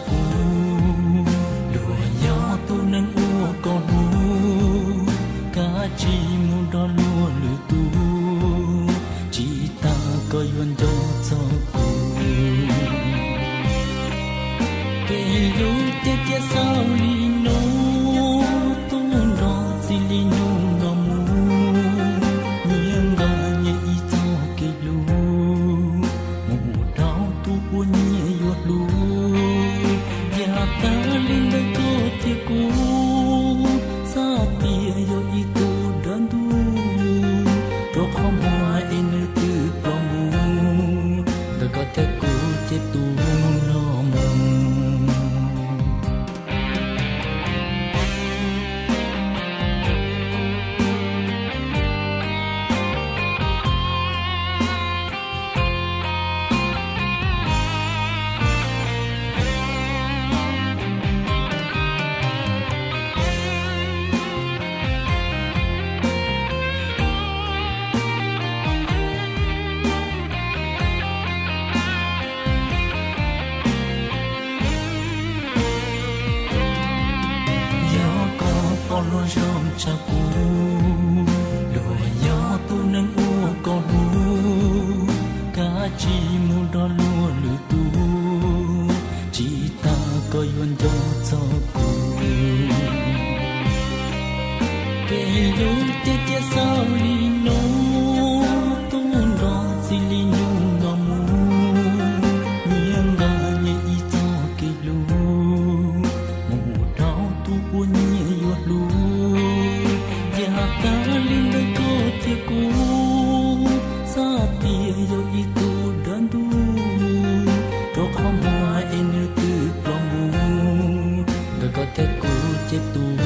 kuv, luag yog tus neeg uas koj hlub, kav tsij mus nrog luag lwm tus, tsis tas koj yuav nco txog kuv. Kev hlub ces cia xaus li no, tub nrog txiv li hnub no mus, nyias nqa nyias ib txoj kev hlub, mus dhau tus uas nyias yuav hlub. Yam tag li ntawd koj thiab kuv, xav tias yog ib tug dab ntub, rau qhov muag es nws twb ploj mus, ntawm koj thiab kuv ces tus no mus. Yog koj pom luag zoo tshaj kuv, luag yog tus neeg uas koj hlub, kav tsij mus nrog luag lwm tus, tsis tas koj yuav nco txog kuv. Kev hlub ces cia xaus li no, tub nrog txiv li hnub no mus, nyias nqa nyias ib txoj kev hlub, mus dhau tus uas nyias yuav hlub. Yam tag li ntawd koj thiab kuv, xav tias yog ib tug dab ntub, rau qhov muag es nws twb ploj mus, ntawm koj thiab kuv ces tus